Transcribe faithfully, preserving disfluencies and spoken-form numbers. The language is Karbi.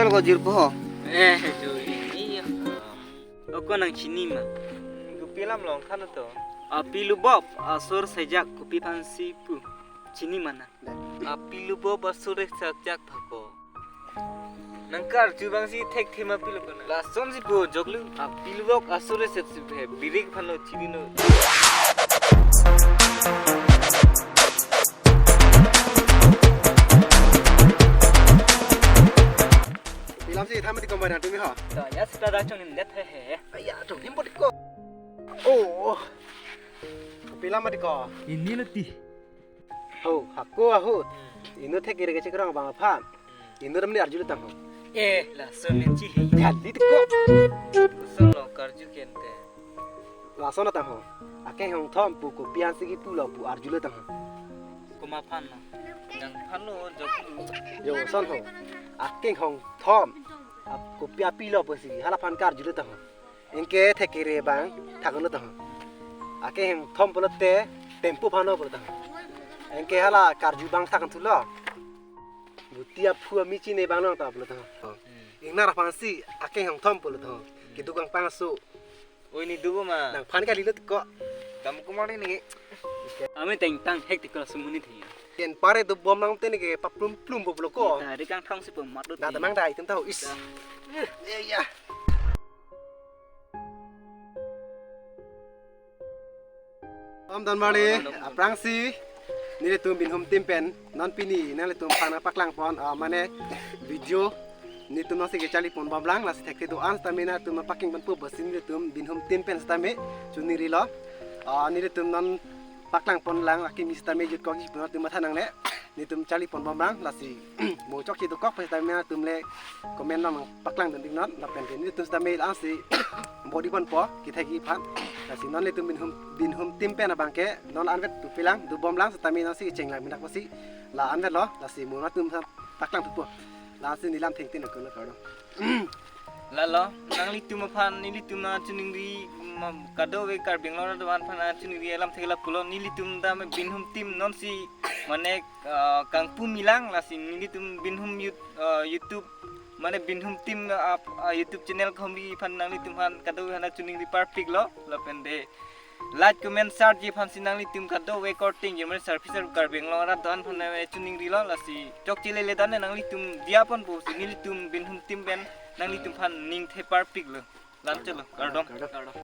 Ko jirpo ho. Eh, jo ini ya. Ako nang chini ma. Kopi alam long kan to. Api lubop asor sejak kopi aphansi pu. Chini ma nang. Api lubop asor sejak phako. Nang karju abangsi thekthe ma pilo ko nang. Lasonsi pu joklu. Api lubop asor sejak si phe. Birik phano chini no. Pilam si thama di kombai nang tumi ho. To, ya sita da chong in det he he. Aya, to him bot ko. Oh. Pilam di ko. Ini lo ti. Ho, hako ahut. Inut thek kiri kecik rong abang aphan. Inut ram ni arju letang ho. Eh, lason ni chi he. Jadi di ko. Lason lo karju kente. Lason atang ho. Akeng hong thom pu kopi ansi kipu lo pu arju letang ho. Komat aphan na. Nang aphan lo jok. Jo son ho. Akeng hong thom. Ap kopi api lo pusi hala aphan karju letang ho. Anke thek kiri abang thak letang ho. Akeng hong thom pulote tempo aphan lo pulo tang ho. Anke hala karju abang thak thulo. Buti aphu ami chini abang long ta pulo tang ho. Ingnar aphansi akeng hong thom pulo tang ho. Keduk kangpang aso. Oi, ni dubo ma. Nang aphan kali lo ti ko. Dam kumari ni. Ami tengtang hek ti ko sumuni thi. Ken pare dobom nang te ni ke paplum plum bo pulo ko. Tari kangthong si pemat do. Da tamang da itum tahu is. Ya, ya. Om Donmari, aphrangsi nelitum Binhum team pen non pini nanglitum aphan paklang pon, ah, mane video nelitum nangsi kecharli pon bomlang, lasi thekthe do-an sitame nangtum pakeng pon pu besi nelitum Binhum team pen sitame chuningri lo. Ah, nelitum non paklang pon lang akimi sitame jut koki pun atum matha nangne. Nelitum charli pon bomlang, lasi mo chokche dokok pen sitame nangtum le comment nang paklang dun ding non, lapen ke nelitum sitame ansi body pon po kithek-i aphan. Lasi non nelitum Binhum, Binhum team pen abang ke non anvet tu pilang dobomlang sitame nangsi chenglang minak pasi la anvet lo, lasi mo nangtum paklang thupo. Lasi nelam thengtin akun kardom. Lalo, nanglitum aphan, nelitum nangchiningri, ma, kadokave Karbi Anglong arat aphan nangchiningri alam thek la pulo, nelitum dam Binhum team nonsi, mane, ah, kangpu milang, lasi nelitum Binhum Yout-, ah, YouTube, mane Binhum team, ah, ah, YouTube channel khomri aphan nanglitum aphan kadokave aphan nangchiningri parpik lo, lapen de, like, comment, share ji aphansi nanglitum kadokave korte jirmari sarpi sarpo Karbi Anglong arat do-an aphan nangchiningri lo, lasi chokche lele dan nanglitum diya pon pusi nelitum Binhum team pen nanglitum aphan ning the parpik lo. Lam chelo, kardom. Kardom.